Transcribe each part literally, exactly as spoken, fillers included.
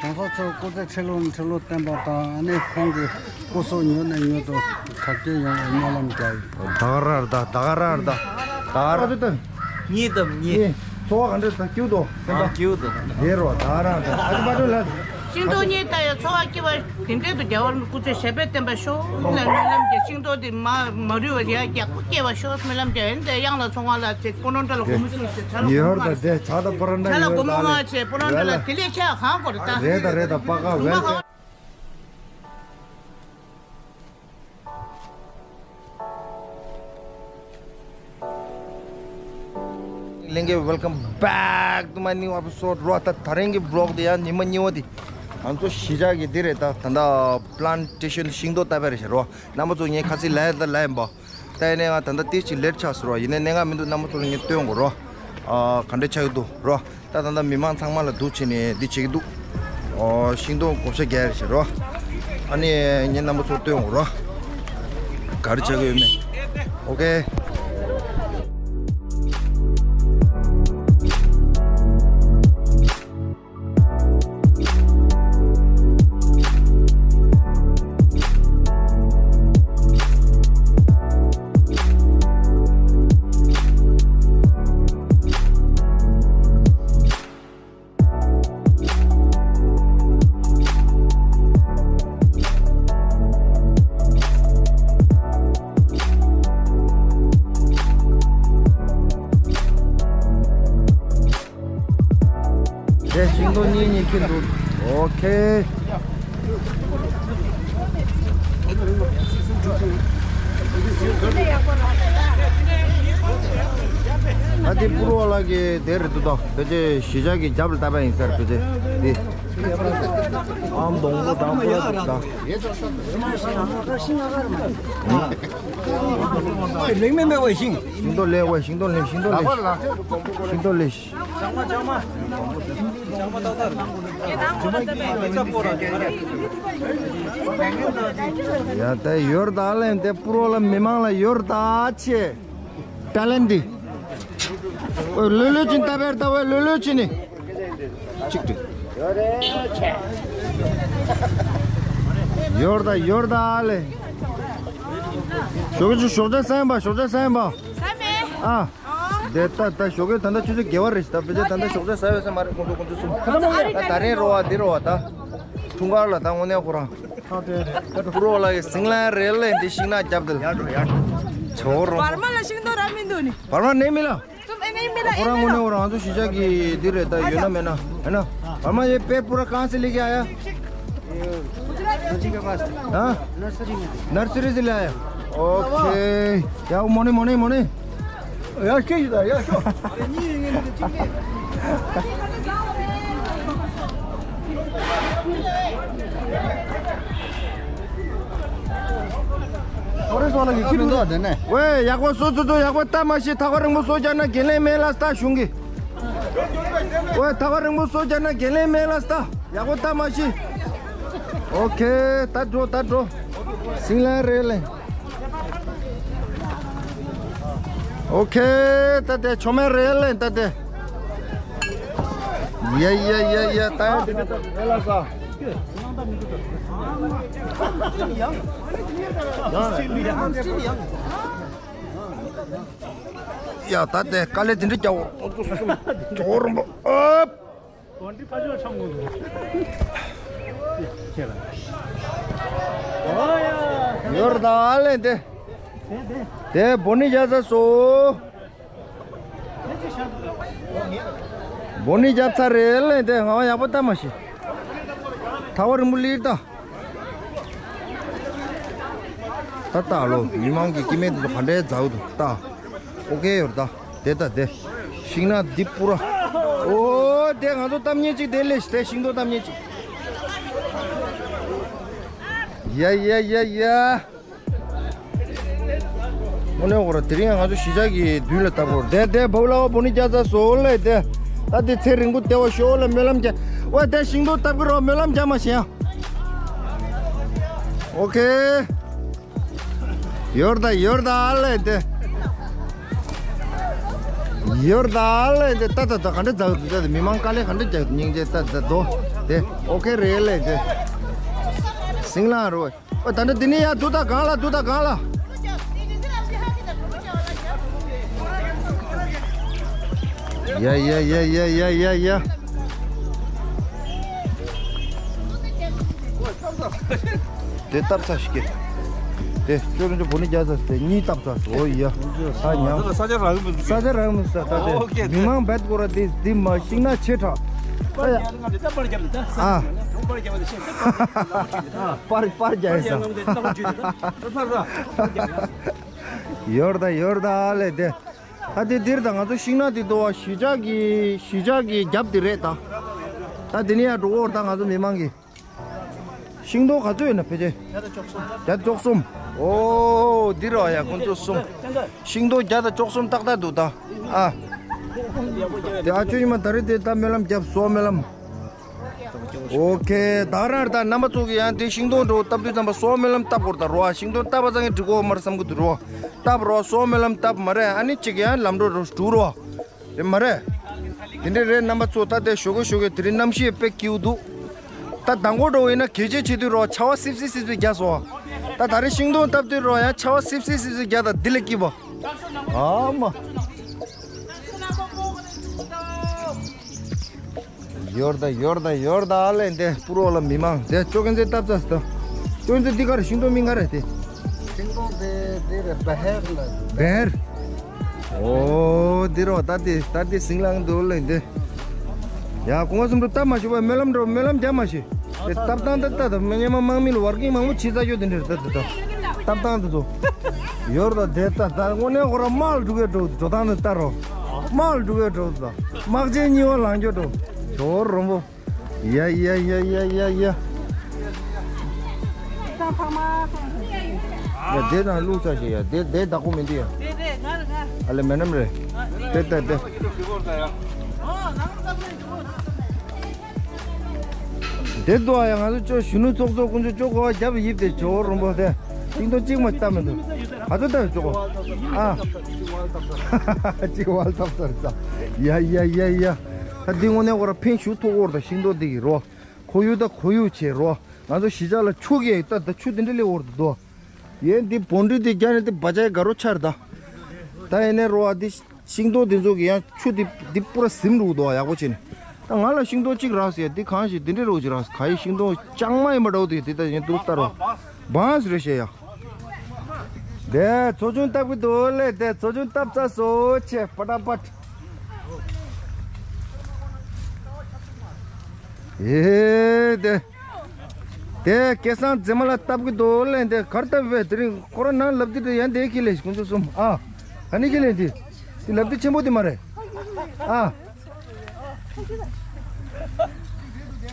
གོང་ས་མཆོག་སྐུ་ཚེ་ཁྲི་ལོ་ཁྲི་ལོ་བརྟན་པ་དང་། ཨ་ནི་ཁོང་གི་སྐུ་གཟུགས་མྱུར་ནས་མྱུར་དུ་དར་རྒྱས་ཡོང་བའི་སྨོན་ལམ་རྒྱག་ཡིན། ད་ག་རང་རེད། ད་ག་རང་རེད། ད་ག་རང་། གཉིས་དང་གཉིས། ཚོར་བ་ག་འདྲ་ད་སྐྱིད་འདུག་སེམས་པ། སྐྱིད་འདུག་དེ་རོ་ད་ག་རང་རེད། ཨ་ཅི་པ་ཏོ་ལ། ཤིང་སྡོང་གཉིས་ལྟ་ཡ་ཚོར་བ་སྐྱིད་པ་དེ་འདྲ་འདུག་རྒྱལ་བ་རིན་པོ་ཆེ་ཞབས་པད་བརྟན་པ་ཤོག་ལ་སྨོན་ལམ་རྒྱག་ཤིང་སྡོང་དེ་མ་མ་རུལ་བ་ཡ་རྒྱག་པོ་སྐྱེ་བ་ཤོག་སྨོན་ལམ་རྒྱག་ཡིན། དེ་གཡང་ལ་ཚོང་བ་ལ་ཚེ་སྤོ་ནོ་འདྲ་ལ་སྒོར་མོ་ཅུང་ཟད་ཚ་ལ་ཡོད་ར་ད་དེ་ཆ་ད་པ་ར་འདྲ་ཆ་ལ་ཡོད་སྒོར་མོ་ལ་ལྔ་བྱས་སྤོ་ནོ་འདྲ་ལ་དེ་ལས་ཆ་གང་དགོས་རེད་ད། རེད་ད་རེད་ད་པ་ཀ་ཝེལ་ཀམ། ལྷན་རྒྱས། Welcome back to my new episode རོ། ད་ད་རིང་གི་vlog དེ་ཡང་ཉི་མ་གཉིས་པ་དེ་ང་ཚོ་གཞིས་ཆགས་ཀྱི་འདི་རེད། ད་ད་ལྟ་plantation ཤིང་ཏོག་བཏབ་པ་རེད་ཤག་རོ། རྣམ་པ་ཚོ་ངས་ཁ་སང་ལབ་ད་ལབ་ཡིན་པ། ད་ཡིན་ནའི་ང་ད་ལྟ་ཏིས་ཅིག་late ཆགས་སོང་རོ། ཡིན་ནའི་གནད་འགག་མི་འདུག་རྣམ་པ་ཚོ་ལ་ངས་སྟོན་དགོས་རོ། ཨ་ག་འདྲ་ཆགས་ཀྱི་འདུག་རོ། ད་ད་ལྟ་མི་མང་ཚང་མ་ལ་འདུག་བྱས་ནས་འདི་བྱེད་ཀྱི་འདུག་ཨོ་ཤིང་སྡོང་བགོ་བཤའ་རྒྱག་རེད་ཟེར་རོ། ཨ་ནི་ངས་རྣམ་པ་ཚོར་སྟོན་འོང་རོ། ག་རེ་བྱེད་ཀྱི་ཡོད་མེད། ཨོ་ཁེ། དེ་ཤིང་ཏོག་གཉིས་གཉིས་ཁྱེར་འདུག་ཨོ་ཁེ། ཨ་དེ་པུར་བ་ལགས་ཀྱི་དེ་རེད་འདུག་ད་བེ་ཅེ་གཞིས་ཆགས་ཀྱི་རྒྱབ་ལ་བཏབ་པ་ཡིན་ས་རེད། བེ་ཅེ་འདི་ཨམ་སྡོང་པོ་དང་པུ་ར་དང་། ལེགས་མེད་མེད་པའི་ཤིང་། ཤིང་ཏོག་ལེགས་པ། ཤིང་ཏོག་ལེགས། ཤིང་ཏོག་ལེགས། ཤིང་ཏོག་ལེགས། ཡ་ད་ཡོར་ད་ལེན་དེ་པུར་བ་ལ་མི་མང་ལ་ཡོར་ད་ཆེ། ཊེ་ལེན་ཊི་འདི། ཨོ་ལོས་ལོས་ཅིག་ད་བེར་ད་ཝེ་ལོས་ལོས་ཅིག་ནི། ཅིག་ཏུ། ཡོར་ད་ཡོར་ད་ལེ། ཞོགས་ཀྱི་ཞོགས་ཇ་ཟ་ཡིན་པ། ཞོགས་ཇ་ཟ་ཡིན་པ། ཟ་མེད། ཨ། དེ་ད་ད་ཞོགས་ཀས་ད་ལྟ་ཆུ་ཚོད་བརྒྱད་པ་རེད་ད། བེ་ཅེ་ད་ལྟ་ཞོགས་ཇ་ཟ་ཡོད་ས་མ་རེད། ཁོང་ཚོ་ཁོང་ཚོ་གསུམ། ད་ད་རེས་རོ་བ་འདི་རོ་བ་ད། འཁྲུངས་སྐར་ལ་ད་དངོས་གནས་ཁོ་རང་། པུར་བ་ལ་ཡི་ཟིང་ལ་རེད་ལེ་འདི་ཤིང་ནགས་རྒྱབ་དེ་ལ། ཆོ་རོ། བར་མ་ལ་ཤིང་ཏོག་ར་མི་འདུག་ནི། བར་མ་ནས་མི་ལ། ཁོ་རང་ངོ་ནས་འོ་རང་ཚོ་གཞིས་ཆགས་ཀྱི་འདི་རེད་ད། ཡོད་ན་མེད་ན་ཧེ་ན། བར་མ་ཡི་པེ་པུ་ར་གང་སི་ལི་གི་ཨ་ཡ། ཧ། ནར་སི་རི་སི་ལི་ཨ་ཡ། ཨོ་ཁེ། ཡ་མོ་ནི་མོ་ནི་མོ་ནི། ཡ་ཤི་ཤི་ད་ཡ་ཤོ། ཨོ་རེ་སོ་ལ་གི་ཁྱི་མི་འདུག་དེ་ནས། ཝེ་ཡག་པོ་སོ་སོ་སོ་ཡག་པོ་ལྟ་མ་ཤེས། ཐག་པ་རིང་པོ་སོ་རྒྱག་ན་འགན་ལེན་མེད་ལ་ལྟ་གཞུང་གི། ཝེ་ཐག་པ་རིང་པོ་སོ་རྒྱག་ན་འགན་ལེན་མེད་ལ་ལྟ། ཡག་པོ་ལྟ་མ་ཤེས། ཨོ་ཁེ། ད་འགྲོ་ད་འགྲོ། ཟིང་ལ་རེད་ལེ། ཨོ་ཁེ། ད་དེ་ཆོ་མེད་རེད་ལེ་ད་དེ། ཡ་ཡ་ཡ་ཡ་ད་ཡ་དེ་དེ་ད་རེད་ལ་ས། ཡ་ད་དེ་དཀའ་ལས་དེ་འདྲ་རྒྱག་འོ། ཁོང་ཚོ་གསུམ་ཇོ་རོམ་པོ་ཨབ། གོང་འདྲི་ཕ་ཇོ་ཆང་མོ་འདུག་ཁྱེད་ལ། ཨོ་ཡ། ཡོར་ད་ཨ་ལེ་དེ། དེ་དེ། དེ་བོ་ནི་རྒྱ་ས་སོ། བོ་ནི་རྒྱབ་ཚར་རེད་ལེ་དེ། ང་བ་ཡག་པོ་ལྟ་མ་ཤེས། ཐག་པ་རིང་པོ་ལིར་ད། ད་ལྟ་ལོ་མི་མང་གི་སྐྱེ་དམན་དེ་ཚོ་ག་འདྲའི་མཛའ་བོ་འདུག་ལྟ། ཨོ་ཁེ་ཡོར་ད། དེ་ད་དེ། ཤིང་ནགས་འདི་པུ་ར། ཨོ་དེ་ང་ཚོ་གཏམ་ངན་ཅིག་དེ་ལས་དེ་ཤིང་ཏོག་གཏམ་ངན་ཅིག་ཡ་ཡ་ཡ་ཡ། དངོས་གནས་ཁོ་ར་དེ་རིང་ང་ཚོ་གཞིས་ཆགས་ཀྱི་མདུན་ལ་ལྟ་བུར་དེ་དེ་བོ་ལ་བོ་ནི་རྒྱ་ཚ་བཟོ་ལས་དེ། ད་དེ་ཚེ་རིང་པོ་བདེ་བ་ཤོག་ལ་སྨོན་ལམ་རྒྱག་ཝེ་དེ་ཤིང་ཏོག་བཏབ་གི་རོགས་སྨོན་ལམ་རྒྱག་མ་ཤེས་ཡ། ཨོ་ཁེ། ཡོར་ད་ཡོར་ད་ཨ་ལེ་དེ། ཡོར་ད་ལེ་དེ་ཏ་ཏ་ཏ་ག་འདྲ་ཛག་ཏ་ཏ་མི་མང་དཀའ་ལས་ག་འདྲ་རྒྱག་སྙིང་རྗེ་ཏ་ཏ་དོ་དེ་ཨོ་ཁེ་རེད་ལེ་དེ་སིང་ལང་རོ། ཨོ་ད་འདྲ་དེ་ནི་ཡ་དུ་ད་གང་ལ་དུ་ད་གང་ལ། ཡ་ཡ་ཡ་ཡ་ཡ་ཡ་ཡ། དེ་སྟབས་ཚ་ཞིག་གེ། དེ་ཅོ་རུ་ཅོ་བོ་ནི་རྒྱ་ཚ་དེ་གཉིས་སྟབས་ཚ་ཨོ་ཡ། ཨ་ཉམས། ས་ཆ་རག་མི་འདུག་ས་ཆ་རག་མི་འདུག་ས་ད་དེ་ཨོ་ཁེ། མི་མང་བེད་སྐོར་ར་དེ་དེ་མ་ཤིང་ན་ཆེ་ཁྲ། པར་རྒྱག་ང་དེ་ད་པར་རྒྱབ་ནི་ད་ས་ཨ། ཆ་ན་པར་རྒྱབ་ནི་ཤེས་ད་པར་པར་རྒྱག་ཡིན་ས། ང་དེ་ད་པར་རྒྱབ་ནི་ད་ད་ད་ད། ཡོར་ད་ཡོར་ད་ལེ་དེ། ད་དེ་འདིར་ད་ང་ཚོ་ཤིང་ནགས་དེ་དོ་བ་གཞིས་ཆགས་ཀྱི་གཞིས་ཆགས་ཀྱི་རྒྱབ་དེ་རེད་ད། ད་དེ་ནས་ཡར་འགྲོ་འོར་ད་ང་ཚོ་མི་མང་གི། ཤིང་སྡོང་ག་ཚོད་ཡོད་ན་ཕལ་ཆེར། བརྒྱ་དང་བཅུ་གསུམ། ཨོ་འདི་རོ་ཡ་ཁོང་ཚོ་གསུམ། ཤིང་སྡོང་བརྒྱ་དང་བཅུ་གསུམ་ཏག་ཏག་འདུག་ད། ཨ། དེ་ཨ་ཅོ་ཡིན་མ་ད་རེས་དེ་ད་སྨོན་ལམ་རྒྱབ་སོ་སྨོན་ལམ། ཨོ་ཁེ། ད་རང་ད་རྣམ་པ་ཚོ་གི་ཡང་དེ་ཤིང་སྡོང་འགྲོ་བཏབ་དུས་ཙམ་པ་སོ་སྨོན་ལམ་བཏབ་དགོས་ད་རོ། ཤིང་སྡོང་བཏབ་པ་ཙང་གི་འགྲིག་གོ་མར་བསམ་གི་འདུག་རོ། བཏབ་རོ་སོ་སྨོན་ལམ་བཏབ་མ་རེད་ཨ་ནི་གཅིག་ཡང་ལམ་འགྲོ་རོ་འགྲུག་རོ། རེད་མ་རེད། དེ་འདྲས་རེད་རྣམ་པ་ཚོ། ད་དེ་ཞོགས་ཀས་ཞོགས་ཀས་དེ་རིང་གནམ་གཤིས་དཔེ་སྐྱིད་འདུག་ད་མདང་དགོང་འགྲོ་ཡིན་ན་གལ་ཆེ་ཆེ་དུས་རོ་ཆར་པ་སིབ་སིབ་སིབ་སིབ་རྒྱག་སོང་། ད་ད་རེས་ཤིང་སྡོང་བཏབ་དུས་རོ་ཡང་ཆར་པ་སིབ་སིབ་སིབ་སིབ་རྒྱག་ད་འདི་ལས་སྐྱིད་པ། ཨ་མ། ཡོར་ད་ཡོར་ད་ཡོར་ད་ཨ་ལེ་འདི་པུ་རོ་ལ་མི་མང་དེ་ཅོ་ཀན་ཚེ་སྟབས་ཙ་སྟ། ཅོ་ཀན་ཚེ་འདི་ག་རེ་ཤིང་སྡོང་མིང་ག་རེ་དེ། ཤིང་སྡོང་དེ་དེ་རེད་བེ་ཧེར་ལ། བེ་ཧེར། ཨོ་འདི་རོ་ད་དེ་ད་དེ་སིང་ལང་འདུག་ལེ་འདི། ཡ་གོང་གསུམ་དུ་སྟབས་མ་ཞུ་བ་སྨོན་ལམ་འགྲོ་སྨོན་ལམ་རྒྱབ་མ་ཤེས། དེ་སྟབས་སྟངས་ད་ལྟ་ད་སྨན་ཉམས་མ་དམག་མི་ལ་བར་ཀིང་མང་པོ་བྱེད་ས་ཡོད་དེ་འདྲ་ད་ད་ད། སྟབས་སྟངས་དེ་ཚོ། ཡོར་ད་དེ་ད་ད་དངོས་གནས་ཁོ་ར་དམག་ལ་འགྲོ་གི་འགྲོ་འགྲོ་སྟངས་དེ་ལྟ་རོ། དམག་ལ་འགྲོ་གི་འགྲོ་ད། དམག་ཆེན་གཉིས་པ་ལངས་རྒྱུ་འགྲོ། ཇོ་རོང་པོ། ཡ་ཡ་ཡ་ཡ་ཡ་ཡ། ད་ཕ་མ། ཡ་དེ་ན་བླུགས་ས་ཞིག་ཡ་དེ་དེ་བདག་པོ་མི་འདུག་ཡ། དེ་དེ་ང་རེད་ང་། ཨ་ལེ་མེ་ནམ་རེད། དེ་ལྟ་དེ། ཨོ་ང་རང་ལྟ་བུ་རེད་འགྲོ། དེ་ལྟོ་ཡ་ང་ཚོ་ཅོ་གཞོན་ནུ་ཚོགས་གཙོ་དཀོན་མཆོག་ཅོ་གོ་བ་རྒྱབ་ཡིབ་དེ་ཇོ་རོང་པོ་དེ། ཤིང་སྡོང་གཅིག་མ་བཏབ་མི་འདུག་ག་ཚོད་བཏབ་ཅོ་གོ་ཨ། གཅིག་བལ་བཏབ་ཚར་ཙ། ཡ་ཡ་ཡ་ཡ། ད་འདི་དངོས་གནས་ཁོ་ར་ཕན་ཞུ་ཐུབ་འོར་ད་ཤིང་སྡོང་འདི་གི་རོ། ཁོར་ཡུག་ད་ཁོར་ཡུག་བྱེད་རོ། ང་ཚོ་གཞིས་ཆགས་ལ་ཆུ་གི་ད་ད་ཆུ་འདི་འདྲ་ལས་འོར་ད་དོ། ཡན་འདི་བོན་འདྲི་འདི་རྒྱ་ནས་འདི་བ་ཅའི་དགའ་རོ་ཆར་ད། ད་ཡིན་ནའི་རོ་བ་འདི་ཤིང་སྡོང་འདི་ཚོ་གི་ཡང་ཆུ་འདི་འདི་པུ་ར་ཟིམ་རུག་འདུག་ཡག་པོ་བྱས་ནས། ད་ང་ལ་ཤིང་སྡོང་གཅིག་རག་ཟེར་འདི་གང་ཞིག་འདི་འདྲའི་རོ་གཅིག་རག་ག་ཡི་ཤིང་སྡོང་ལྕང་མ་ཡིན་པ་འདྲ་བོ་འདུག་འདི་ད་ཡིན་འདུག་ལྟ་རོ། བང་སི་རེ་བཤད་ཡ། དེ་ཚོ་ཆུང་བཏབ་གི་འདུག་ལེ་དེ་ཚོ་ཆུང་བཏབ་ཚ་སོ་ཆེ་པ་ཏྲ་པ་ཏྲ། ཨེ་དེ། དེ་སྐལ་བཟང་མཛེས་མ་ལ་བཏབ་གི་འདུག་ལེ་འདི་གར་བཏབ་བས་དེ་རིང་ཁོ་ར་ནང་ལབ་དེ་དེ་ཡན་དེ་ཁྱི་ལེ་ཁོང་ཚོ་གསུམ་ཨ། ཨ་ནི་ཁྱི་ལེ་འདི། དེ་ལབ་དེ་ཆེན་པོ་དེ་མ་རེད། ཨ།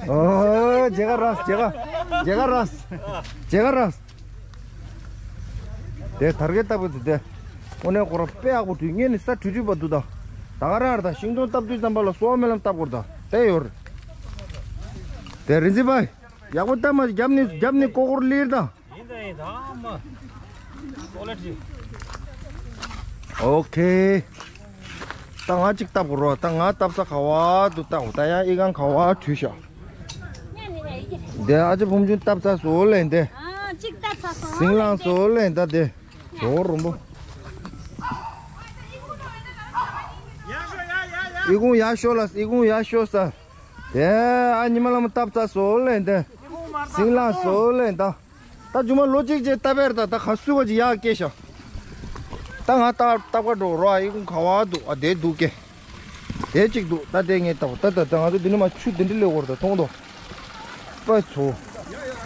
ཨོ་ཇེ་ག་རས་ཇེ་ག་ཇེ་ག་རས་ཇེ་ག་རས། དེ་དར་གེ་བཏབ་གི་འདུག་དེ། དངོས་གནས་ཁོ་ར་དཔེ་ཡག་པོ་བྲུས་ངས་ནི་ས་བྲུས་བྲུས་པ་འདུག་ད། ད་ག་རང་ར་ད་ཤིང་སྡོང་བཏབ་དུས་ཙམ་པ་ལ་སོ་སྨོན་ལམ་བཏབ་དགོས་ར་ད་དེ་ཡོད་རེད། དེ་རིན་ཆེན་པ། ཡག་པོ་བཏབ་མ་རྒྱབ་ནི་རྒྱབ་ནི་ཀོ་ཀོར་ལིར་ད། ཡིན་ད་ཡིན་ད་མ། ཀོ་ལེ་ཊི། ཨོ་ཁེ། ད་ང་གཅིག་བཏབ་དགོས་རོ་ད་ང་བཏབ་ས་ག་བ་འདུག་བཏབ་དགོས་ད་ཡང་ཨི་གང་ག་བ་བྲུས་ཤག་དེ་ཨ་ཅེ་བུམ་ཆུང་བཏབ་ཚར་སོང་ལེ་འདི། ཨ་གཅིག་བཏབ་ཚར་སོང་། ཟིང་ལངས་སོང་ལེ་ད་དེ། ཇོ་རོང་པོ། ཨི་ཁུང་ཡར་ཤོག་ལ་ཨི་ཁུང་ཡར་ཤོག་ས། དེ་ཨ་ཉི་མ་ལ་མ་བཏབ་ཚར་སོང་ལེ་འདི། ཟིང་ལངས་སོང་ལེ་ད། ད་ཇུ་མ་ལོ་གཅིག་རྗེས་བཏབ་པས་ད་ད་ག་སུས་བ་ཅི་ཡག་སྐྱེས་ཤག་ད་ང་ད་བཏབ་ག་འགྲོ་རོགས་ཨ་ཨི་ཁུང་ག་བ་འདུག་ཨ་དེ་འདུག་སྐྱེ། དེ་གཅིག་འདུག་ད་དེ་ངས་བཏབ་ད་ད་ད་ང་ཚོ་འདི་ནི་མ་ཆུ་འདི་འདྲི་ལས་འོར་ད་མཐོང་དོ། པ་ཚོ།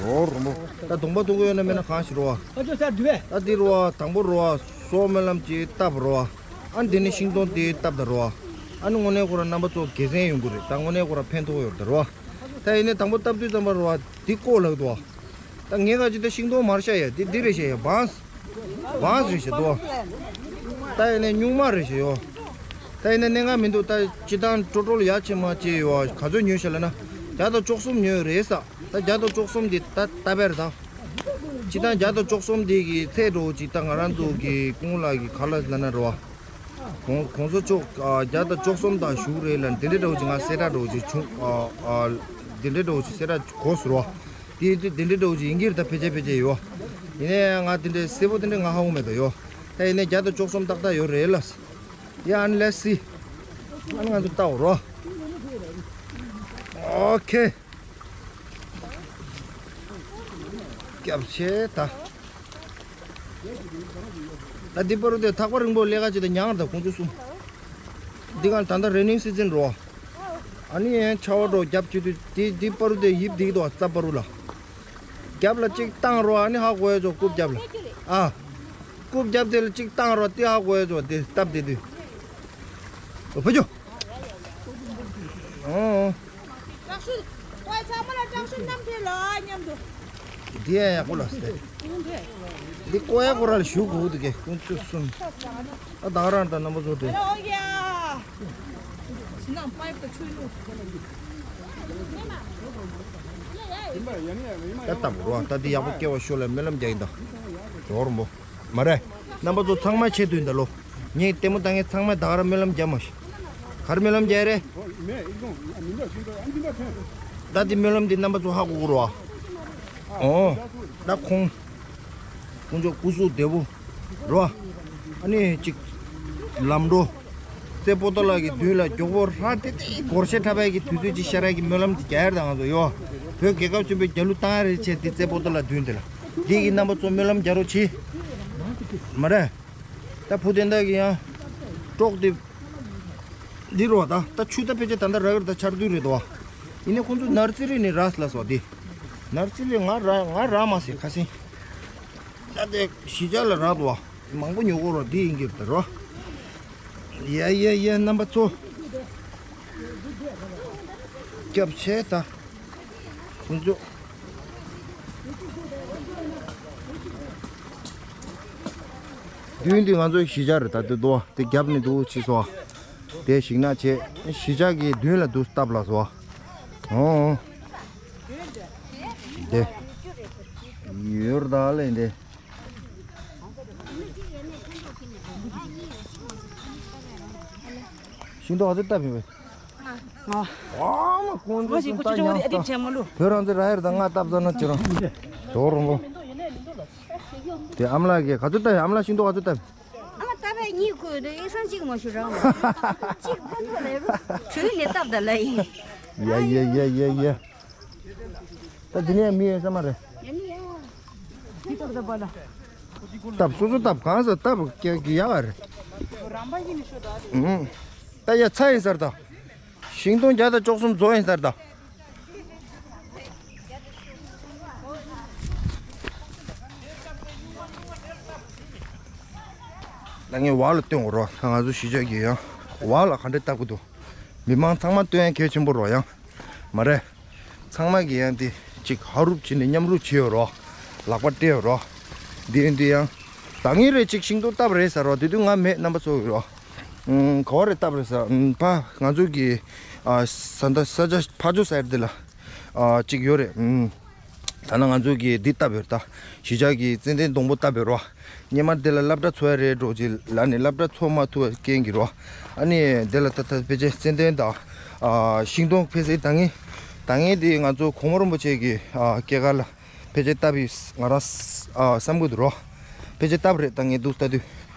ཡོ་རོ་མོ། ད་གདོང་པ་གདོང་གོ་ཡོད་ན་མེད་ན་གང་ཞིག་རོ་བ། ཨ་ཅོ་ས་འདི་བས། ད་འདི་རོ་བ་དང་པོ་རོ་བ་སོག་སྨོན་ལམ་གྱི་བཏབ་རོ་བ། ཨ་འདི་ནི་ཤིང་སྡོང་དེ་བཏབ་ད་རོ་བ། ཨ་ནི་དངོས་གནས་ཁོ་ར་རྣམ་པ་ཚོ་དགེ་མཚན་ཡོང་གི་རེད་ད་དངོས་གནས་ཁོ་ར་ཕན་ཐོགས་ཡོད་ད་རོ་བ། ད་ཡིན་ནའི་དང་པོ་བཏབ་དུས་ཙམ་པ་རོ་བ་འདི་ལྐོག་ལག་ཏུ་བ། ད་ངས་ག་ཅི་ད་ཤིང་སྡོང་མར་བཤད་ཡ་འདི་འདི་རེད་བཤད་ཡ་བང་། བང་རེད་བཤད་དོ། ད་ཡིན་ནའི་སྨྱུག་མ་རེད་བཤད་ཡོ། ད་ཡིན་ནའི་གནད་འགག་མི་འདུག་ད་སྤྱི་བཏང་ཀྲོ་ཀྲོ་ལ་ཡ་ཆེ་མ་ཆེ་ཡོ་ག་ཚོད་ཉོས་བཤད་ལ་ན། བརྒྱ་དང་བཅུ་གསུམ་ཉོས་རེད་ས། ད་བརྒྱ་དང་བཅུ་གསུམ་འདི་ད་ད་བེར་ད། སྤྱི་བཏང་བརྒྱ་དང་བཅུ་གསུམ་འདི་གི་ཚད་འགྲོ་ཅིག་ད་ང་རང་ཚོ་གི་ཀུང་ལགས་ཀྱི་ཁ་ལག་ལ་ན་རོ་བ། གོང་གོང་ས་མཆོག་ཨ་བརྒྱ་དང་བཅུ་གསུམ་དང་བཞུགས་རེད་ལ། འདི་འདྲའི་འདྲ་བོ་ཅིག་ང་གསལ་བསྒྲགས་འདྲ་བོ་ཅིག་བྱུང་། ཨ་ཨ་འདི་འདྲའི་འདྲ་བོ་ཅིག་གསལ་བསྒྲགས་གོ་ཟེར་བ། དེ་དེ་འདི་འདྲའི་འདྲ་བོ་ཅིག་ཡིན་གྱི་རེད། ད་ཕལ་ཆེར་ཕལ་ཆེར་ཡོད། ཡིན་ནའི་ང་དེ་འདྲའི་གསལ་པོ་དེ་འདྲའི་ང་ཧ་གོ་མེད་དོ་ཡོད། ད་ཡིན་ནའི་བརྒྱ་དང་བཅུ་གསུམ་ཏག་ཏག་ཡོད་རེད་ལ། ཡ་ཨ་ནི་let's see། ཨ་ནི་ང་ཚོ་ལྟ་འོ་རོ། ཨོ་ཁེ། སྐྱབས་ཆེ་ད། ད་འདི་པར་དེ་ཐག་པ་རིང་པོ་ལས་ཀ་བྱེད་དེ་མྱངས་དང་ཁོང་ཚོ་གསུམ། འདི་ག་ད་ལྟ་rainy season་རོ། ཨ་ནི་ཡང་ཆར་པ་འགྲོ་རྒྱབ་བྱེད་དུས་འདི་འདི་པར་དེ་ཡིབ་འདིག་དོ་རྩ་པར་ལ། རྒྱབ་ལ་གཅིག་བཏང་རོ། ཨ་ནི་ཧ་གོ་ཡ་ཚོ་རྐུབ་རྒྱབ་ལ། ཨ། རྐུབ་རྒྱབ་དེ་ལ་གཅིག་བཏང་རོ། དེ་ཧ་གོ་ཡ་ཚོ་དེ་སྟབས་བདེ་དུས། ཨོ་ཕ་ཇོ། ཨོ། དྲག་ཤུལ། ཀོ་ཡ་ཚང་མ་ལ་དྲག་ཤུལ་རྣམ་ཐོས་ལ་མཉམ་དུ། འདི་ཡང་ཡག་པོ་ལ་སྟེ། འདི་ཀོ་ཡ་ཁོ་ར་ལ་ཞུ་དགོས་འདུག་གས། ཀུན་སྤྱོད་གསུམ། ཨ་ད་ག་རང་དང་རྣམ་པ་ཚོ་དེ། ཨོ་ཡ། ད་ལྟ་བུ་རོ། ད་འདི་ཡག་པོ་སྐྱེ་བ་ཤོག་ལ་སྨོན་ལམ་རྒྱག་ཡིན་ད། ཇོ་རོ་མོ། མ་རེད། རྣམ་པ་ཚོ་ཚང་མ་ཆེད་དུ་ཡིན་ད་ལོ། ངས་ལྟད་མོ་ལྟ་མཁན་ཚང་མས་ད་ག་རང་སྨོན་ལམ་རྒྱག་མ་ཤེས། ག་རེ་སྨོན་ལམ་རྒྱག་རེད། ད་འདི་སྨོན་ལམ་འདི་རྣམ་པ་ཚོ་ཧ་གོ་གོ་རོ། ཨོ། ད་ཁོང་། ཁོང་ཚོ་སྐུ་གཟུགས་བདེ་པོ། རོ། ཨ་ནི་གཅིག་ལམ་འགྲོ། རྩེ་པོ་ཏོ་ལགས་ཀྱི་མདུན་ལ་མགྱོགས་པོ་ར་ཏེ་ཏེ་སྒོར་གཞས་འཁྲབ་པའི་གི་དུས་ཚོད་ཅིག་ཤར་ཡ་གི་སྨོན་ལམ་ཅིག་རྒྱག་ཡར་དང་ང་ཚོ་ཡོ། བོད་རྒྱལ་ཁབ་ཆེན་པོའི་རྒྱལ་གླུ་བཏང་ཡ་རེ་བྱས་ཏེ་རྩེ་པོ་ཏོ་ལགས་མདུན་དེ་ལ། འདི་གི་རྣམ་པ་ཚོ་སྨོན་ལམ་རྒྱག་རོགས་གྱིས། མ་རེད། ད་བུ་དེ་འདྲ་གི་ཡང་། ཀྲོག་དེ། འདི་རོ་ད་ད་ཆུ་ད་ཕལ་ཆེར་ད་ལྟ་རག་གི་རེད། ད་ཆར་དུས་རེད་དོ། ཡིན་ནའི་ཁོང་ཚོ་ནར་ཙི་རི་ནས་རག་ལ་སོ་དེ། ནར་ཙི་རི་ང་རག་ང་རག་མ་སེ་ཁ་སེང་། ད་དེ་གཞིས་ཆགས་ལ་རག་འདུག་བ། མང་པོ་ཉོ་གོ་རོ་འདི་ཡིན་གྱི་རེད་རོ། ཡ་ཡ་ཡ་རྣམ་པ་ཚོ། སྐྱབས་ཆེ་ད། ཁོང་ཚོ། མདུན་འདི་ང་ཚོའི་གཞིས་ཆགས་རེད། ད་དེ་དོ་དེ་རྒྱབ་ནས་འདུག་ཕྱིས་སོ། དེ་ཞིག་ན་བྱས་གཞིས་ཆགས་ཀྱི་མདུན་ལ་འདུག་སྟབས་ལ་སོ། ཨོ། དེ། ཡོར་ད་ལེ་འདི། ཤིང་ཏོག་ག་ཚོད་བཏབ་ཡོད་པས། ང་། ཨ་མ་ཀོང་ང་ཞིག་ཀུ་ཅི་ཅོ་ཨ་དིབ་ཆེན་མོ་ལུ། བོད་རང་ཚོ་ར་ཡར་དང་ང་བཏབ་ས་ན་ཅི་རང་། དོ་རོང་གོ། དེ་ཨམ་ལགས་ཀྱིས་ག་ཚོད་བཏབ་ཡོད། ཨམ་ལགས་ཤིང་ཏོག་ག་ཚོད་བཏབ་ཡོད། ཨ་མ་ད་བས་གཉིས་བཀོད་འདུག་ཨེ་སང་གཅིག་མ་ཞུ་རང་། གཅིག་ཕན་ཐོགས་ལས་རུ། གྲོས་ལས་བཏབ་ད་ལ་ཡིན། ཡ་ཡ་ཡ་ཡ་ཡ། ད་འདི་ནས་མི་ཡོད་ས་མ་རེད། ཡ་ནི་ཡ། འདི་ཏག་ཏག་པ་ལ། སྟབས་སོ་སོ་སྟབས་གང་ས་སྟབས་ཀྱི་ཀྱི་ཡག་རེད། རང་པ་ཡིན་ནི་ཤོད་ད་རེད། ཨུང་། ད་ཡ་ཚ་ཡིན་ས་རེད་ད། ཤིང་སྡོང་བརྒྱ་དང་བཅུ་གསུམ་རྫོགས་ཡིན་ས་རེད་ད། ད་ངས་བར་ལ་སྟོན་དགོས་རོ། ད་ང་ཚོ་གཞིས་ཆགས་ཀྱི་ཡང་བར་ལ་ག་འདྲས་བཏབ་ཀྱི་འདུག་མི་མང་ཚང་མ་སྟོན་ཡ་གལ་ཆེན་པོ་རོ་ཡང་། མ་རེད། ཚང་མ་གིས་ཡང་དེ་གཅིག་ཧ་རུབ་བྱས་ནས་མཉམ་རུབ་བྱས་ཡོད་རོ། ལག་པ་སྤྲད་ཡོད་རོ། འདི་ཡིན་དུས་ཡང་། ད་ངས་རེ་གཅིག་ཤིང་ཏོག་བཏབ་རེད་ཟེར་རོ། དེ་དུས་ང་མེད། རྣམ་པ་ཚོ་ཡོད་རོ། ཨུམ། ག་བ་རེ་བཏབ་རེད་ཟེར། ཨུམ། ཕ་ང་ཚོ་གི་ཨ་ས་མཐའ་ས་ཆ་ཕ་ཇོ་ཟེར་དེ་ལ་ཨ་གཅིག་ཡོད་རེད། ཨུམ། ད་ནང་ང་ཚོ་གི་འདི་བཏབ་ཡོད་རེད་ད། གཞིས་ཆགས་ཀྱི་ཙན་དན་སྡོང་པོ་བཏབ་ཡོད་རོ། སྔོན་མ་དེ་ལ་སློབ་གྲྭ་འཚོགས་ཡ་རེད་འགྲོ་ཅིག་ལ་ནི་སློབ་གྲྭ་འཚོགས་མ་ཐུབ་པའི་རྐྱེན་གྱིས་རོ། ཨ་ནི་དེ་ལ་ད་ད་ཕལ་ཆེར་ཙན་དན་དང་ཨ་ཤིང་སྡོང་ཕལ་ཆེར་ད་ངས་ད་ངས་དེ་ང་ཚོ་གོང་མ་རིན་པོ་ཆེ་གི་ཨ་སྐྱེས་སྐར་ལ་ཕལ་ཆེར་བཏབ་ཡིན་ང་རང་ཨ་བསམ་གྱི་འདུག་རོ། ཕལ་ཆེར་བཏབ་རེད་ད་ངས་འདུག་ལྟ་དུས།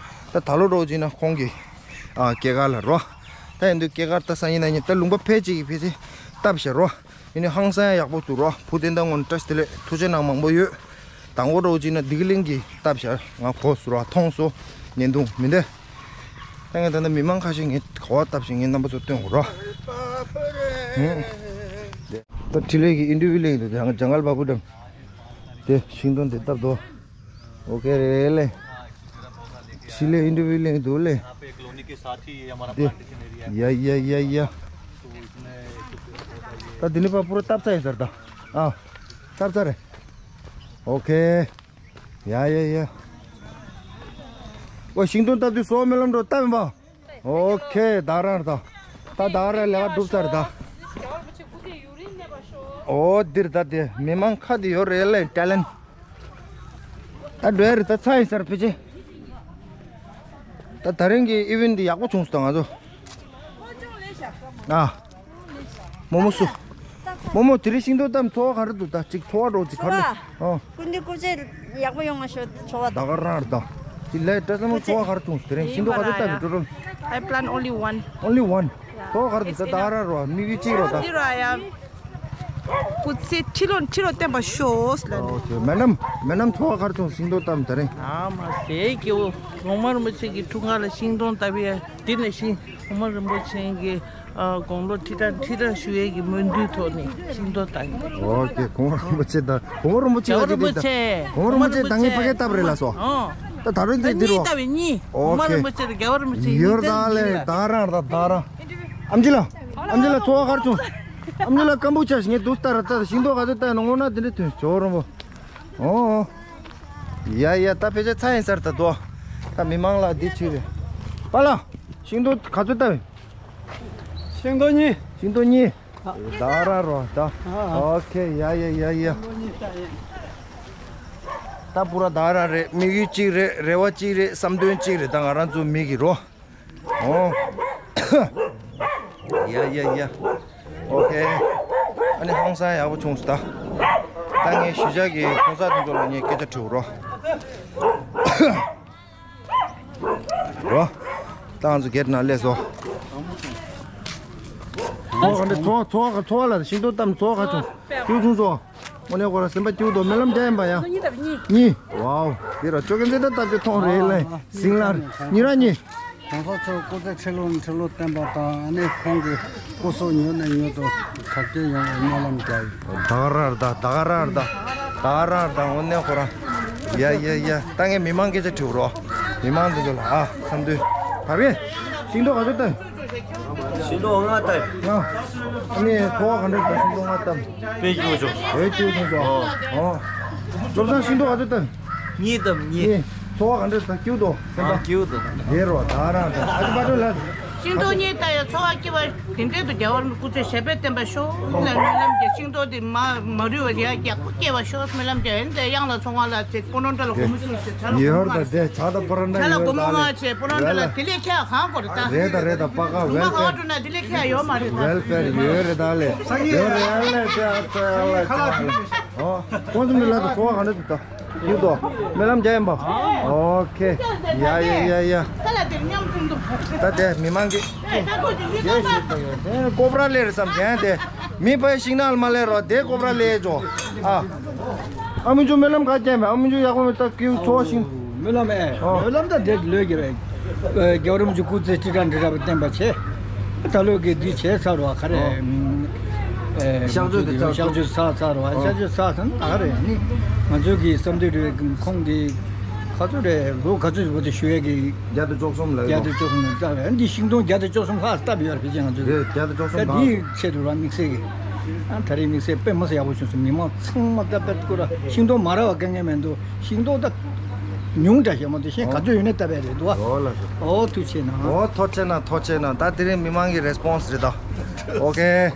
ད་ད་ལོ་འགྲོ་ཅིག་ན་ཁོང་གི་ཨ་སྐྱེས་སྐར་ལ་རོ། ད་ཡིན་དུས་སྐྱེས་སྐར་ད་སང་ཉིན་གནངས་ཉིན་ད་ལུང་པ་ཕལ་ཆེར་གྱི་ཕལ་ཆེར་བཏབ་ཤག་རོ། ཡིན་ནའི་ཧང་སང་ཡག་པོ་བཙུགས་རོགས། བུ་དེ་འདྲ་ངོ་ནས་བཀྲ་ཤིས་བདེ་ལེགས། ཐུགས་རྗེ་གནང་མང་པོ་ཡོད། དང་པོ་འགྲོ་ཅིག་ན་བདེ་སྐྱིད་གླིང་གིས་བཏབ་ཤག་ང་གོ་སོང་རོགས། མཐོང་སོང་། བརྙན་ཐུང་མི་འདྲ། ད་ངས་ད་ལྟ་མི་མང་ཁ་ཤས་ངས་ག་བ་བཏབ་ཤག་ངས་རྣམ་པ་ཚོ་སྟོན་དགོས་རོགས། ཧུང་། ད་འཕྲིན་ལས་ཀྱི་ཨིན་ཊར་བིའུ་ལེན་འདུག་ད་ཇང་གལ་བ་བུ་དམ། དེ་ཤིང་སྡོང་དེ་བཏབ་དོ། ཨོ་ཁེ་རེད་ལེ། ཕྱི་ལས་ཨིན་ཊར་བིའུ་ལེན་འདུག་ལེ། དེ། ཡ་ཡ་ཡ་ཡ། ད་འདི་ནི་ཕ་པུ་ར་བཏབ་ཚར་ཡིན་ཟེར་ད། ཨ། བཏབ་ཚར་རེད། ཨོ་ཁེ། ཡ་ཡ་ཡ། ཨོ་ཤིང་སྡོང་བཏབ་དུས་སོ་སྨོན་ལམ་འགྲོ་བཏབ་ཡིན་པ། ཨོ་ཁེ་ད་རང་རེད་ད། ད་ད་རང་ལས་ཀ་འགྲུབ་ཚར་རེད་ད། ཨོ་འདིར་ད་དེ་མི་མང་ཁ་དེ་ཡོད་རེད་ལེ་ཊེ་ལེན། ད་འགྲོ་ཡ་རེད་ད་ཚ་ཡིན་ཟེར་ཕི་ཅི། ད་ད་རིང་གི་ཨི་ཝེན་ཊི་འདི་ཡག་པོ་བྱུང་སོང་ད་ང་ཚོ། ཨ། རྨོ་མོ་སུ། རྨོ་མོ་དེ་རིང་ཤིང་ཏོག་བཏབ་ཚོར་བ་ག་རེ་འདུག་ད་ཅིག་ཚོར་བ་འདྲ་བོ་ཅིག་ག་རེ་འདུག་ཨོ། སྐུ་མདུན་སྐུ་ཚེ་ཡག་པོ་ཡོང་བ་ཤོག་ཚོར་བ། ད་ག་རང་རེད་ད། དེ་ལས་བཀྲ་ཚང་མ་ཚོར་བ་ག་རེ་བྱུང་སོང་དེ་རིང་ཤིང་ཏོག་ག་ཚོད་བཏབ་ཡིན་ཀྲོ་ཀྲོ། I plant only one. Only one. ཚོར་བ་ག་རེ་འདུག་ད་ད་ག་རང་རོ་དམིགས་ཡུལ་གཅིག་རོ་ད། འདི་རོ་ཡ། སྐུ་ཚེ་ཁྲི་ལོ་ཁྲི་ལོ་བརྟན་པར་ཤོག་ལབ་ནས། ཨོ་ཁེ། མེ་ཌམ། མེ་ཌམ་ཚོར་བ་ག་རེ་བྱུང་ཤིང་ཏོག་བཏབ་དེ་རིང་། ཨ་མ་ཟེ་སྐྱེ་བོ་གོང་མ་རིན་པོ་ཆེ་གི་འཁྲུངས་སྐར་ལ་ཤིང་སྡོང་བཏབ་ཡས་དེ་ནས་ཤིང་གོང་མ་རིན་པོ་ཆེ་གི་ཨ་དགུང་ལོ་ཁྲི་ཕྲག་ཁྲི་ཕྲག་བཞུགས་ཡས་ཀྱི་སྨོན་འདུན་ཐོག་ནས་ཤིང་སྡོང་བཏབ་ཡིན། ཨོ་ཁེ། གོང་མ་རིན་པོ་ཆེ་དང་གོང་མ་རིན་པོ་ཆེ་རྒྱལ་བ་རིན་པོ་ཆེ་གོང་མ་རིན་པོ་ཆེ་ད་ངས་ཕ་གིར་བཏབ་རེད་ལགས་སོ། ཨོ། ད་ད་རུང་དེ་འདི་རུ། ད་གཉིས་བཏབ་ཡིན་གཉིས། ཨོ་ཁེ། གོང་མ་རིན་པོ་ཆེ་དང་རྒྱལ་བ་རིན་པོ་ཆེ་གཉིས་ཡོད་ད་ལས་ད་རང་ད་ད་རང་། ཨམ་ཆི་ལགས། ཨམ་ཆི་ལགས་ཚོར་བ་ག་རེ་བྱུང་། ཨམ་ཆི་ལགས་སྐམ་པོ་ཆགས་ཤིང་ངས་དུས་ལྟར་ལྟ་ཤིང་ཏོག་ག་ཚོད་བཏབ་ཡིན་ན་སྔོན་ན་དེ་འདྲ་ཐོན་ཇོ་རོང་པོ། ཨོ། ཡ་ཡ་ད་ཕལ་ཆེར་ཚར་ཡིན་ས་རེད་ད་དོ། ད་མི་མང་ལ་འདི་ཆུ་རེད། པཱ་ལགས། ཤིང་ཏོག་ག་ཚོད་བཏབ་ཡིན། ཤིང་ཏོག་གཉིས། ཤིང་ཏོག་གཉིས། ད་ར་རོ་ད། ཨོ་ཁེ། ཡ་ཡ་ཡ་ཡ། ད་པུ་ར་ད་ར་རེད། དམིགས་ཡུལ་གཅིག་རེད། རེ་བ་གཅིག་རེད། བསམ་དོན་གཅིག་རེད། ད་ང་རང་ཚོ་མི་གི་རོ། ཨོ། ཡ་ཡ་ཡ། ཨོ་ཁེ། ཨ་ནི་ཧང་སང་ཡག་པོ་བྱུང་སོང་ད། ད་ངས་གཞིས་ཆགས་ཀྱི་གོང་ས་དེ་ཚོ་ལ་ངས་སྐད་ཆ་དྲི་བ་རོ། རོ། ད་ང་ཚོ་གེ་ཊི་ནང་སླེབས་སོང་། ཚོར་བ་ག་འདྲ། ཚོར་བ་ཚོར་བ་ཚོར་བ་ལ་ཤིང་ཏོག་བཏབ་ཚོར་བ་ག་བྱུང་། སྐྱིད་བྱུང་སོང་། དངོས་གནས་ཁོ་རང་སེམས་པ་སྐྱིད་པོ་འདུག་སྨོན་ལམ་རྒྱག་ཡིན་པ་ཡ། གཉིས་བཏབ་གཉིས། གཉིས། ཝའོ། འདི་ར་ཅོ་ཀན་ཙེ་ད་བཏབ་ཀྱི་མཐོང་རེད་ལེ། ཟིང་ལ་ཉི་ར་གཉིས། གོང་ས་མཆོག་སྐུ་ཚེ་ཁྲི་ལོ་ཁྲི་ལོ་བརྟན་པ་དང་ཨ་ནི་ཁོང་གི་སྐུ་གཟུགས་མྱུར་ནས་མྱུར་དུ་དར་རྒྱས་ཡོང་བའི་སྨོན་ལམ་རྒྱག་ཡིན། ད་ག་ར་ར་ད་ད་ག་ར་ར་ད་ད་ག་ར་ར་ད་དངོས་གནས་ཁོ་རང་། ཡ་ཡ་ཡ། ད་ངས་མི་མང་སྐད་ཆ་དྲི་བ་རོ། མི་མང་འདི་ཚོ་ལ་ཨ་འཚམས་འདུས། ད་རེད། ཤིང་ཏོག་ག་ཚོད་བཏབ། ཤིང་ཏོག་ལྔ་བཏབ། ལྔ། ཨ་ནི་ཚོར་བ་ག་འདྲ་འདུག་ཤིང་ཏོག་ལྔ་བཏབ། དཔེ་སྐྱིད་པོ་བྱུང་། དཔེ་སྐྱིད་པོ་བྱུང་སོང་། ཨོ། བློ་བཟང་ཤིང་ཏོག་ག་ཚོད་བཏབ། གཉིས་བཏབ་གཉིས། གཉིས། ཚོར་བ་ག་འདྲ་འདུག་སྐྱིད་པོ་འདུག་སེམས་པ། ཨ་སྐྱིད་པོ་འདུག་དེ་རོ་ད་རང་ད་ཨ་ཅི་པ་ཏྲོ་ལ། ཤིང་ཏོག་གཉིས་བཏབ་ཡ་ཚོར་བ་སྐྱིད་པ་དེ་འདྲས་འདུག་རྒྱལ་བ་རིན་པོ་སྐུ་ཚེ་ཞབས་པད་བརྟན་པར་ཤོག་ལ་སྨོན་ལམ་རྒྱག་ཤིང་ཏོག་དེ་མ་མ་རུལ་བ་རེད་ཡག་པོ་སྐྱེ་བར་ཤོག་སྨོན་ལམ་རྒྱག་ཡིན་དེ་གཡང་ལ་ཚོང་བ་ལ་ཚེ་སྤོ་ནོ་འདྲ་ལ་སྒོར་མོ་བཅུ་ཞིག་ཚ་ལ་ཡོད་སྒོར་མོ་ད་ལྔ་བྱས་སྤོ་ནོ་འདྲ་ལ་དེ་ལས་ཁྱད་གང་དགོས་རེད་ད། རེད་ད་རེད་ད་པ་ཀ་ཝེལ་ཕེར། གང་བསྒྲུབ་ན་དེ་ལས་ཁྱད་ཡོད་མ་རེད་ད། ཝེལ་ཕེར་ཡོད་རེད་ད་ལས་ཡོད་རེད་ཨ་ལས་དེ་ཨ་ཙི་ཨ་ལས་ཁ་ལག་ཨོ། ཁོང་ཚོ་མི་ལ་དུ་ཚོ་བ་ག་འདྲ་འདུག་ད། ཡོད་དོ། སྨོན་ལམ་རྒྱག་ཡིན་པ། ཨོ་ཁེ། ཡ་ཡ་ཡ་ཡ། ད་ལྟ་དེར་མཉམ་དུ་འདུག་ད་དེ་མི་མང་གི། ཨེ་ད་ཁོ་ཅི་མི་ཡེ་ཚང་ཤེས་མ། ད་ཡོད་དེ་ཀོབ་ར་ལེ་རེད་བསམ་གྱན་དེ། མི་ཕའི་ཤིང་ནགས་མ་ལེ་རོ་དེ་ཀོབ་ར་ལེ་ཅོ། ཨ། ཨ་མི་ཇུ་སྨོན་ལམ་ག་རྒྱག་མེད་ཨ་མི་ཇུ་ཡག་པོ་མེད་ད་ཀིའུ་ཚོ་ཤིང་། སྨོན་ལམ་ཨེ། ཨོ། སྨོན་ལམ་ད་དེ་ལོས་ཀྱི་རེད། རྒྱལ་བ་རིན་པོ་ཆེ་སྐུ་ཚེ་ཁྲི་ཕྲག་འབྲི་ར་བ་བརྟན་པ་བྱས། ད་ལོ་གི་འདི་བྱས་ཚར་བ་ག་རེ། ཨོ། ཨེ། གཤག་བཅོས་དེ་ཚར་གཤག་བཅོས་ཚར་ཚར་བ་ཨོ། གཤག་བཅོས་ཚར་ཚར་ད་ག་རེ་ནི། ང་ཚོ་གི་བསམ་འདུན་རེད་ཁོང་གི་ག་ཚོད་རེད་ལོ་ག་ཚོད་བོ་དེ་ཞུ་ཡས་ཀྱི། བརྒྱ་དང་བཅུ་གསུམ་ལ་བརྒྱ་དང་བཅུ་གསུམ་ལ་བཏབ་ཡ་འདི་ཤིང་སྡོང་བརྒྱ་དང་བཅུ་གསུམ་ལྷག་བཏབ་ཡོད་རེད་ཕལ་ཆེར་ང་ཚོ་གི། རེད་བརྒྱ་དང་བཅུ་གསུམ་ད་ལྷག་འདིའི་ཆེད་དུ་ར་དམིགས་བསལ་གྱི། ཨ་ད་རེས་དམིགས་བསལ་དཔེ་མི་སྲིད་ཡག་པོ་བྱུང་སོང་མི་མང་ཚང་མ་ཏག་ཏག་ཁོ་ར་ཤིང་སྡོང་མ་རག་པ་དཀའ་ངལ་མི་འདུག་ཤིང་སྡོང་ད་ཉུང་དྲགས་ཤིག་མ་གཏོགས་གཞན་ག་ཚོད་ཡོད་ནའི་ཏག་པས་རེད་འདུག་ཨ། འོ་ལགས་སོ། འོ་ཐུགས་ཆེ་གནང་། འོ་ཐུགས་ཆེ་གནང་ཐུགས་ཆེ་གནང་། ད་དེ་རིང་མི་མང་གི་རེ་སི་པོན་སི་རེད་ད། ཨོ་ཁེ།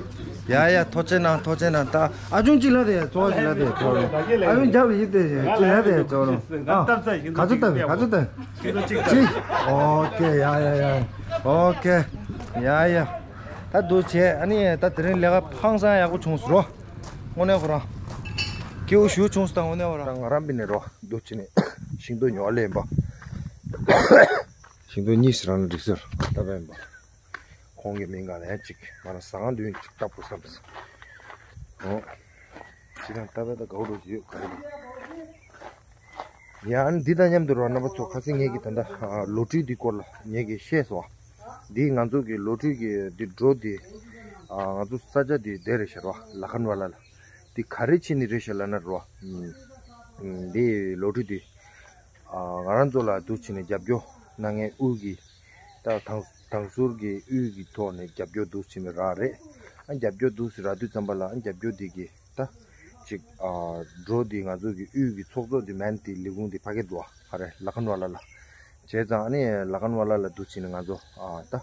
ཡ་ཡ་ཐུགས་ཆེ་གནང་ཐུགས་ཆེ་གནང་། ད་ཨ་ཆུང་གཅིག་ལ་དེ་ཚོ་གཅིག་ལ་དེ་ཚོ་ཨ་ཆུང་རྒྱབ་ལ་ཡིན་དེ་གཅིག་ལ་དེ་ཚོ་ཨ་ག་ཚོད་ལྟ་བའི་ག་ཚོད་ལྟ་བའི་གཅིག་ཨོ་ཁེ། ཡ་ཡ་ཡ་ཨོ་ཁེ། ཡ་ཡ། ད་འདུག་བྱས་ཨ་ནི་ད་དེ་རིང་ལས་ཀ་ཧང་སང་ཡག་པོ་བྱུང་སོང་རོ། དངོས་གནས་ཁོ་རང་སྐྱིད་པོ་ཞེ་པོ་བྱུང་སོང་། ད་དངོས་གནས་ཁོ་རང་ང་རང་པི་ནས་རོ་འདུག་བྱས་ནས་ཤིང་ཏོག་ཉོ་བ་ལེན་པ། ཤིང་ཏོག་གཉིས་རང་ལ་འགྲིག་ཟེར་ལྟ་བས་པ། ཁོང་གི་མིང་ག་ལན་ཅིག་ང་རང་ཟ་ཁང་དུ་ཡིན་ཅིག་ལྟ་དགོས་བསམ་སོང་། ཨོ། ཅི་དང་ལྟ་བས་ད་དགའ་བོ་རུ་ཡོད་ག་རེ། ཡང་འདི་དང་མཉམ་དུ་རོ་རྣམ་པ་ཚོ་ཁ་སང་ངེད་ཀྱི་ད་ལྟ་ལོ་ཊི་རི་འདི་སྐོར་ལ་ངེད་ཀྱིས་བཤད་སོང་། འདི་ང་ཚོ་གི་ལོ་ཊི་རི་གི་འདི་འགྲོ་འདི་ང་ཚོ་ས་ཆ་འདི་དེ་རེད་ཤག་རོ་ལ་ཁན་ཝ་ལ་ལ། འདི་ག་རེ་བྱས་ནས་རེད་ཤག་ལབ་ན་རོ། འདི་ལོ་ཊི་རི་འདི་ང་རང་ཚོ་ལ་འདུག་བྱས་ནས་རྒྱབ་སྐྱོར་གནང་མཁན་དབུས་ཀྱི་ད་དང་དང་ཟུར་གྱི་དབུས་ཀྱི་ཐོག་ནས་རྒྱབ་སྐྱོར་འདུག་བྱས་ནས་རག་རེད། ཨ་རྒྱབ་སྐྱོར་འདུག་སེ་རག་དུས་ཙམ་པ་ལ་ཨ་རྒྱབ་སྐྱོར་འདི་གི་ད་ཅིག་ཨ་འགྲོ་འདི་ང་ཚོ་གི་དབུས་ཀྱི་ཚོགས་གཙོ་འདི་མན་དེ་ལས་ཁུངས་འདི་ཕ་གི་འདུག་ཨ་རེ་ལ་ཁན་ཝ་ལ་ལ། བྱས་ཙང་ཨ་ནི་ལ་ཁན་ཝ་ལ་ལ་འདུག་བྱས་ནས་ང་ཚོ་ཨ་ད་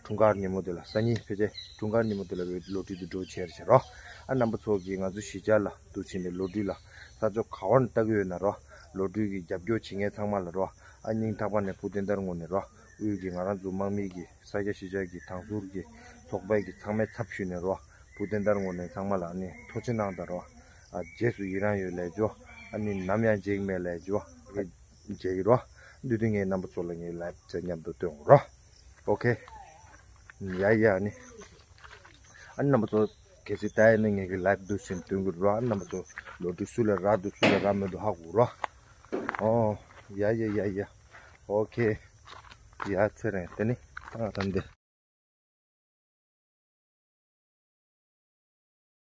འཁྲུངས་སྐར་ཉིན་མོ་དེ་ལ་སང་ཉིན་ཕལ་ཆེར་འཁྲུངས་སྐར་ཉིན་མོ་དེ་ལ་བའི་ལོ་ཊི་འདི་འགྲོ་བྱས་རེད་རོ། ཨ་རྣམ་པ་ཚོ་གིས་ང་ཚོ་གཞིས་ཆགས་ལ་འདུག་བྱས་ནས་ལོ་ཊི་རི་ལ་ས་ཕྱོགས་ག་བ་ནས་ལྟ་གི་ཡོད་ན་རོ། ལོ་ཊི་རི་གི་རྒྱབ་སྐྱོར་བྱེད་མཁན་ཚང་མ་ལ་རོ། ཨ་སྙིང་ཐག་པ་ནས་སྐུ་བསྟན་དར་ངོས་ནས་རོ། དབུས་ཀྱི་ང་རང་ཚོ་དམག་མི་གི་ས་སྐྱ་གཞིས་ཆགས་ཀྱི་དྭང་ཟུར་གྱི་ཚོགས་པའི་གི་ཚང་མའི་ཚབ་ཞུས་ནས་རོ། བུ་དེ་འདར་ངོ་ནས་ཚང་མ་ལ་ནི་ཐུགས་རྗེ་གནང་དང་རོ། ཨ་རྗེས་སུ་ཡི་རང་ཡོད་ལས་འཇོ། ཨ་ནི་ནམ་ཡང་འཇིགས་མེད་ལས་འཇོ། ཨ་འཇིགས་རོ། འདུས་དེ་ངའི་རྣམ་པ་ཚོ་ལ་ངའི་ལའིབ་ཚེ་མཉམ་དུ་སྟོན་རོ། ཨོ་ཁེ། ཡ་ཡ་ནི། ཨ་ནི་རྣམ་པ་ཚོ་གལ་སྲིད་ད་ཡིན་ན་ངེད་ཀྱི་ལའིབ་འདུག་སེམས་སྟོན་གི་རོ། ཨ་ནི་རྣམ་པ་ཚོ་ལོ་དྲུག་སུ་ལ་རག་འདུག་སུ་ལ་རག་མི་འདུག་ཧ་གོ་རོ། ཨོ། ཡ་ཡ་ཡ་ཡ། ཨོ་ཁེ། ཡ་ཚེ་རིང་དེ་ནི་ད་ང་ད་འདི།